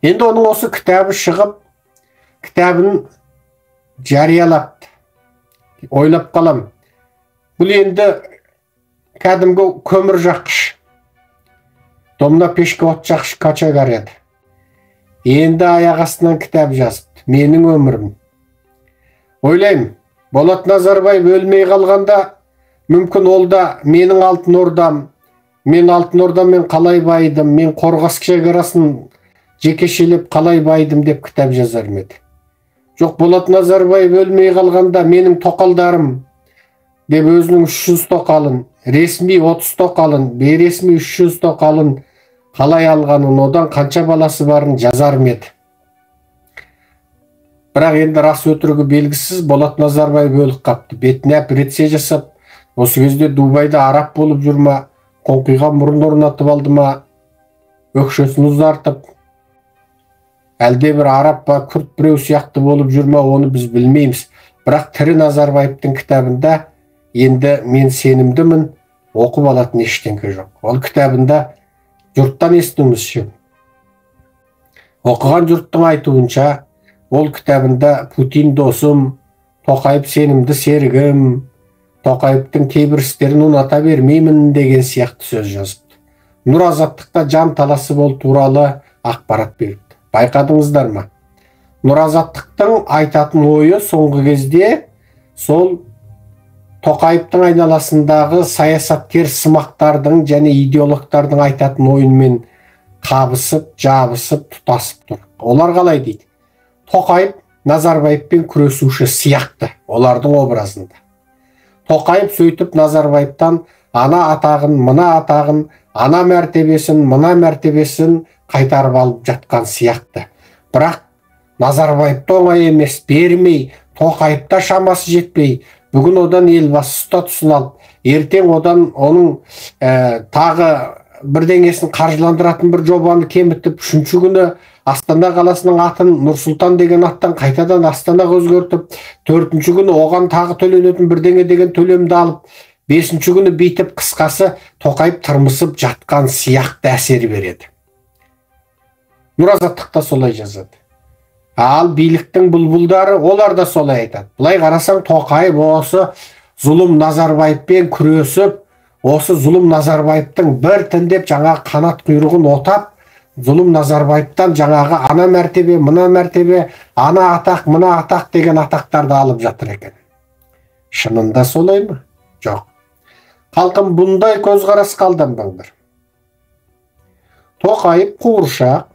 Енді оның осы кітабы шығып, кітабын жариялапты. Ойлап қалам. Бұл енді кәдімгі көмір жаққыш. Домна пешке от жаққыш кочегар еді. Енді аяқ астынан кітап жазыпты. Менің өмірім. Ойлаймын, Болат Назарбаев өлмей қалғанда, мүмкін ол да менің Алтын Ордам, мен Алтын Ордамен қалай байыдым, мен Қорғас шекарасын жекешелеп қалай байыдым деп кітап жазар ма еді. Жоқ, Болат Назарбаев өлмей қалғанда менің тоқалдарым деп өзінің 300 тоқалын, ресми 30 тоқалын, бейресми 300 тоқалын қалай алғанын, одан қанша баласы барын жазар ма еді. Бірақ енді рас өтірігі белгісіз, Болат Назарбаев өліп қапты. Бетіне операция жасап, осы кезде Дубайда араб болып жүр ма, қоңқиға мұрын орнатып алды ма, өкшесін ұзартып, әлде бір араб па, күрд біреу сияқты болып жүр ма, оны біз білмейміз. Бірақ тірі Назарбаевтың кітабында енді мен сенімдімін, оқып алатын ештеңке жоқ. Ол кітабында жұрттан естуімізше, оқыған жұрттың айтуынша, ол кітабында Путин досым, Тоқаев сенімді серігім, Тоқаевтың кейбір істерін ұната бермеймін деген сияқты сөз жазыпты. Нұр Азаттықта жан таласы бол туралы ақпарат беріпті. Байқадыңыздар ма? Нұр Азаттықтың айтатын ойы соңғы кезде сол Тоқаевтың айналасындағы саясаткер сымақтардың және идеологтардың айтатын ойынмен қабысып, жабысып, тұтасып тұр. Олар қалай дейді? Тоқаев Назарбаевпен күресуші сияқты олардың образында. Тоқаев сөйтіп Назарбаевтан ана атағын, мына атағын, ана мәртебесін, мына мәртебесін қайтарып алып жатқан сияқты. Бірақ Назарбаевты оңай емес, бермей, Тоқаевта шамасы жетпей, бүгін одан елбасы статусын алып, ертең одан оның тағы бірдеңесін қаржыландыратын бір жобаны кемітіп, үшінші күні Астана қаласының атын Нұр-Сұлтан деген аттан қайтадан Астанаға өзгертіп, төртінші күні оған тағы төленетін бірдеңе деген төлемді алып, бесінші күні бүйтіп, қысқасы Тоқаев тырмысып жатқан сияқты әсер береді. Нұр Азаттық та солай жазады. Ал биліктің бұлбұлдары олар да солай айтады. Былай қарасаң, Тоқаев осы зұлым Назарбаевпен күресіп, осы зұлым Назарбаевтың бір тіндеп жаңағы қанат құйрығын отап, зұлым Назарбаевтан жаңағы ана мәртебе, мына мәртебе, ана атақ, мына атақ деген атақтарды алып жатыр екен. Шынында солай ма? Жоқ. Халқым, бұндай көзқарасқа алданбаңдар. Тоқаев қуыршақ.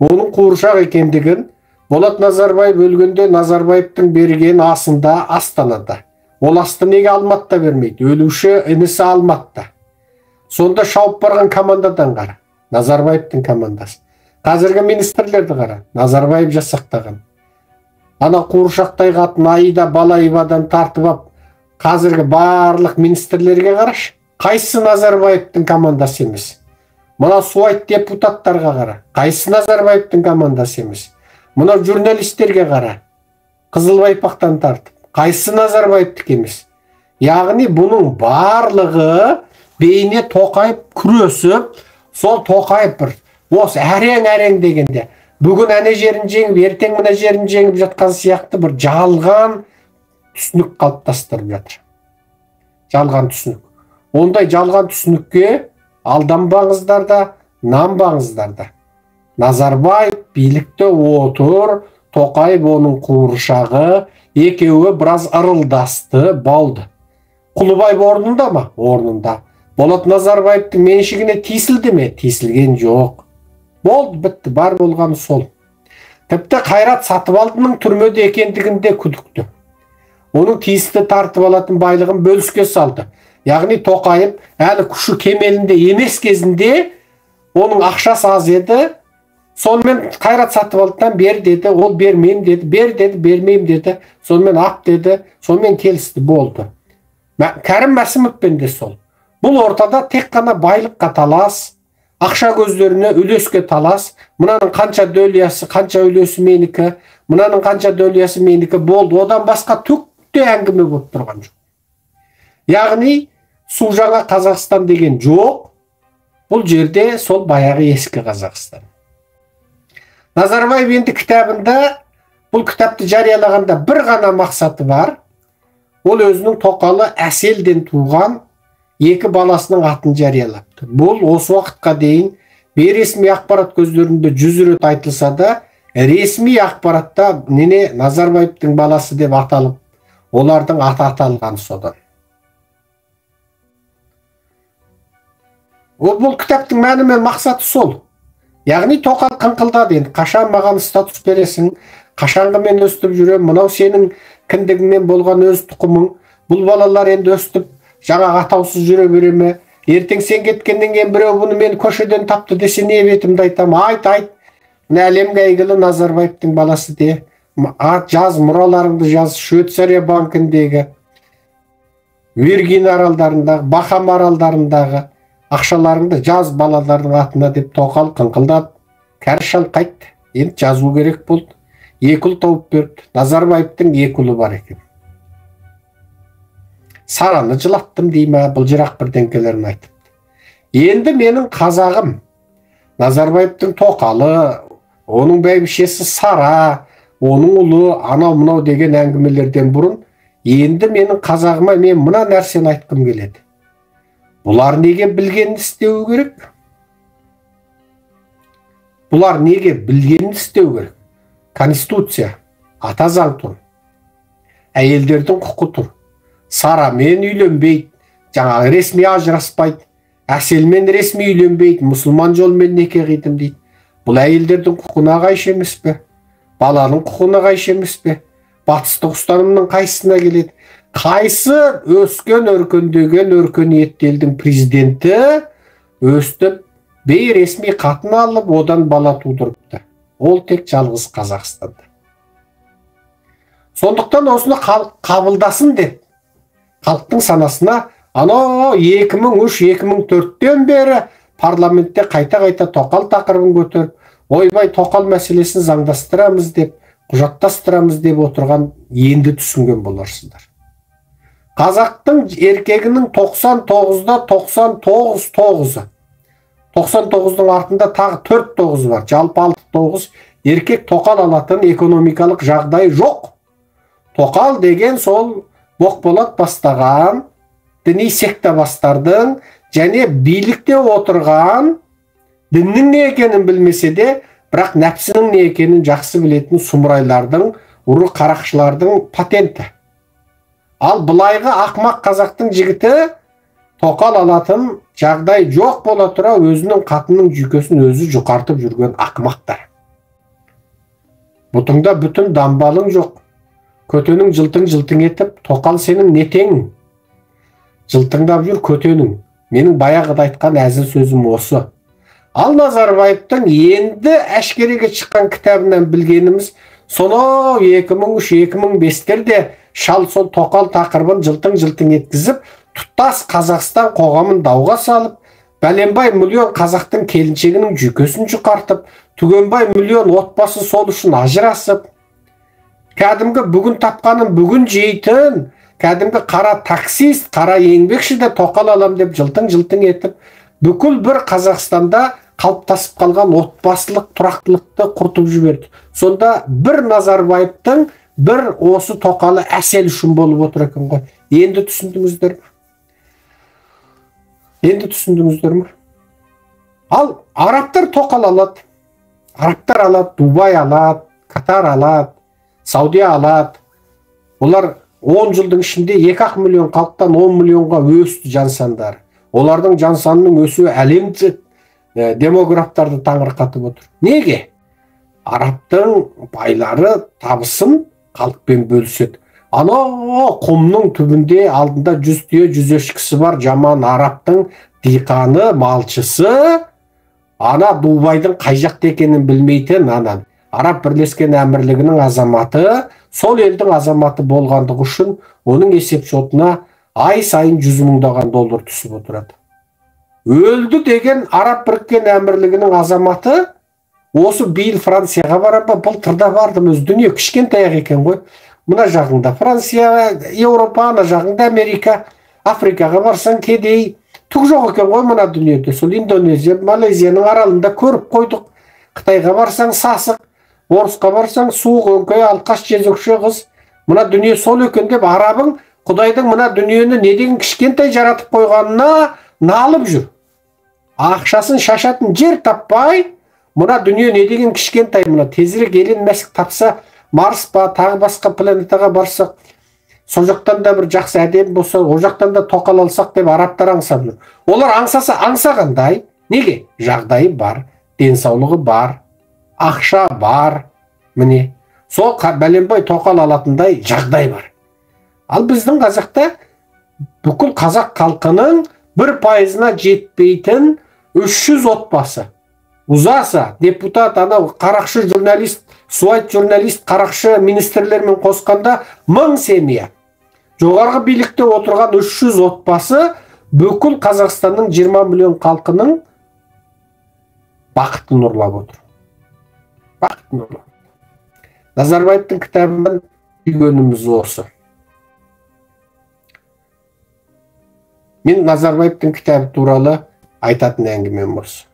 Оның қуыршақ екендігін Болат Назарбаев өлгенде Назарбаевтың берген асында Астанада. Ол асты неге Алматыда бермейді? Өлуші інісі Алматыда. Сонда шауып барған командадан қара. Назарбаевтың командасы. Қазіргі министрлерді қара. Назарбаев жасақтаған. Ана қуыршақтай қатын Аида Балаевадан тартып ап, қазіргі барлық министрлерге қарашы. Қайсысы Назарбаевтың командасы емес? Мына суайт депутаттарға қара. Қайсысы Назарбаевтың командасы емес? Мына журналистерге қара. Қызыл байпақтан тартып. Қайсысы Назарбаевтікі емес? Яғни бұның барлығы бейне Тоқаев күресіп, сол Тоқаев бір осы әрең-әрең дегенде бүгін әне жерін жеңіп, ертең мына жерін жеңіп жатқан сияқты бір жалған түсінік қалыптастырып жатыр. Жалған түсінік. Ондай жалған түсінікке алданбаңыздар да, нанбаңыздар да. Назарбаев билікте отыр, Тоқаев оның қуыршағы, екеуі біраз ырылдасты, болды. Құлыбаев орнында ма? Орнында. Болат Назарбаевтың меншігіне тиісілді ме? Тиісілген жоқ. Болды, бітті, бар болғаны сол. Тіпті Қайрат Сатыбалдының түрмеде екендігінде күдікті. Оның тиісті тартып алатын байлығын бөліске салды. Яғни Тоқаев әлі күші кемелінде емес кезінде оның ақшасы аз еді. Сонымен Қайрат Сатыбалдыдан бер деді, ол бермеймін деді, бер деді, бермеймін деді. Сонымен ап деді, сонымен келісті, болды. Кәрім Мәсімовпен де сол. Бұл ортада тек қана байлыққа талас, ақша көздеріне үлеске талас, мынаның қанша дөлиясы, қанша үлесі менікі, мынаның қанша дөлиясы менікі болды. Одан басқа түк те әңгіме болып тұрған жоқ. Яғни су жаңа Қазақстан деген жоқ. Бұл жерде сол баяғы ескі Қазақстан. Назарбаев енді кітабында, бұл кітапты жариялағанда бір ғана мақсаты бар. Ол өзінің тоқалы Әселден туған екі баласының атын жариялапты. Бұл осы уақытқа дейін бейресми ақпарат көздерінде 100 рет айтылса да, ресми ақпаратта нене Назарбаевтың баласы деп аталып, олардың аты аталған содан. Ол бұл кітаптың мәні мен мақсаты сол. Яғни тоқал қыңқылдады енді, қашан маған статус бересің, қашанғы мен өстіп жүрем, мынау сенің кіндігіңнен болған өз тұқымың, бұл балалар енді өстіп жаңағы атаусыз жүре бере ме, ертең сен кеткеннен кейін біреу бұны мен көшеден тапты десе не бетімді айтам, айт, айт, мына әлемге әйгілі Назарбаевтың баласы де, жаз, мұраларыңды жаз, Швейцария банкіндегі, Виргин аралдарындағы, Бахам аралдарындағы ақшаларыңды жаз балалардың атына деп тоқал қыңқылдап, кәрі шал қайтты. Енді жазу керек болды. Екі ұл тауып беріпті. Назарбаевтың екі ұлы бар екен. Сараны жылаттым дей ме, былжырақ бірдеңкелерін айтыпты. Енді менің қазағым Назарбаевтың тоқалы, оның бәйбішесі Сара, оның ұлы анау мынау деген әңгімелерден бұрын енді менің қазағыма мен мына нәрсені айтқым келеді. Бұлар неге білгенін істеу керек? Бұлар неге білгенін істеу керек? Конституция, ата заң тұр. Әйелдердің құқы тұр. Сарамен үйленбейді, жаңағы ресми ажыраспайды, Әселмен ресми үйленбейді, мұсылман жолмен неке қидым дейді. Бұл әйелдердің құқына қайшы емес пе? Баланың құқына қайшы емес пе? Батыстық ұстанымның қайсысына келеді? Қайсы өскен, өркендеген, өркениетті елдің президенті өстіп бейресми қатын алып, одан бала тудырыпты? Ол тек жалғыз Қазақстанда. Сондықтан осыны халық қабылдасын деп, халықтың санасына анау 2003-2004-тен бері парламентте қайта-қайта тоқал тақырыбын көтеріп, ойбай тоқал мәселесін заңдастырамыз деп, құжаттастырамыз деп отырған енді түсінген боларсыздар. Қазақтың еркегінің 99-да 99 тоғызы. 99-дың артында тағы 4 тоғыз бар. Жалпы 6 тоғыз еркек тоқал алатын экономикалық жағдай жоқ. Тоқал деген сол Боқболат бастаған діни секта бастардың және билікте отырған діннің не екенін білмесе де, бірақ нәпсінің не екенін жақсы білетін сұмырайлардың, ұры қарақшылардың патенті. Ал былайғы ақмақ қазақтың жігіті тоқал алатын жағдай жоқ бола тұра өзінің қатынның жүйкесін өзі жұқартып жүрген ақмақтар. Бұтыңда бүтін дамбалың жоқ. Көтенің жылтың-жылтың етіп, тоқал сенің не теңің? Жылтыңдап жүр көтенің. Менің баяғыда айтқан әзіл сөзім осы. Ал Назарбаевтың енді әшкереге шыққан кітабынан білгеніміз, сонау 2003-2005-терде шал сол тоқал тақырыбын жылтың-жылтың еткізіп, тұтас Қазақстан қоғамын дауға салып, бәленбай миллион қазақтың келіншегінің жүйкесін жұқартып, түгенбай миллион отбасы сол үшін ажырасып, кәдімгі бүгін тапқанын бүгін жейтін, кәдімгі қара таксист, қара еңбекші де тоқал алам деп жылтың-жылтың етіп, бүкіл бір Қазақстанда қалыптасып қалған отбасылық тұрақтылықты құртып жіберді. Сонда бір Назарбаевтың бір осы тоқалы Әсел үшін болып отыр екен ғой. Енді түсіндіңіздер ме? Енді түсіндіңіздер ме? Ал арабтар тоқал алады. Арабтар алады, Дубай алады, Катар алады, Саудия алады. Олар 10 жылдың ішінде 2 миллион халықтан 10 миллионға өсті жан сандары. Олардың жан санының өсуі әлемдік демографтарды таңырқатып отыр. Неге? Арабтың байлары табысын халықпен бөліседі. Анау құмның түбінде алдында 100 түйе, 100 ешкісі бар жаман арабтың диқаны, малшысы, ана Дубайдың қай жақта екенін білмейтін ана Араб Бірлескен Әмірлігінің азаматы, сол елдің азаматы болғандығы үшін оның есепшотына ай сайын 100 мыңдаған доллар түсіп отырады. Өлді деген Араб Біріккен Әмірлігінің азаматы осы биыл Францияға барам ба, былтыр да бардым, өзі дүние кішкентай-ақ екен ғой. Мына жағында Франция, Еуропа, ана жағында Америка, Африкаға барсаң кедей, түк жоқ екен ғой мына дүниеде. Сол Индонезия, Малайзияның аралында көріп қойдық. Қытайға барсаң сасық. Орысқа барсаң, суық, өңкей, алқаш, жезөкше қыз. Мына дүние сол екен деп арабың Құдайдың мына дүниені не деген кішкентай жаратып қойғанына налып жүр. Ақшасын шашатын жер таппай, мына дүние не деген кішкентай, мына тезірек Элон Маск тапса, Марс па, тағы басқа планетаға барсақ, сол жақтан да бір жақсы әдемі болса, ол жақтан да тоқал алсақ деп арабтар аңсап жүр. Олар аңсаса аңсағандай, неге? Жағдайы бар, денсаулығы бар, ақша бар, міне. Сол бәленбай тоқал алатындай жағдай бар. Ал біздің қазақта бүкіл қазақ халқының 1%-на жетпейтін 300 отбасы. Ұзаса депутат, анау қарақшы журналист, суайт журналист, қарақшы министрлермен қосқанда 1000 семья. Жоғарғы билікте отырған 300 отбасы бүкіл Қазақстанның 20 миллион халқының бақытын ұрлап отыр. Бақытын ұрлап. Назарбаевтың кітабынан түйгеніміз осы. Мен Назарбаевтың кітабы туралы айтатын әңгімем осы.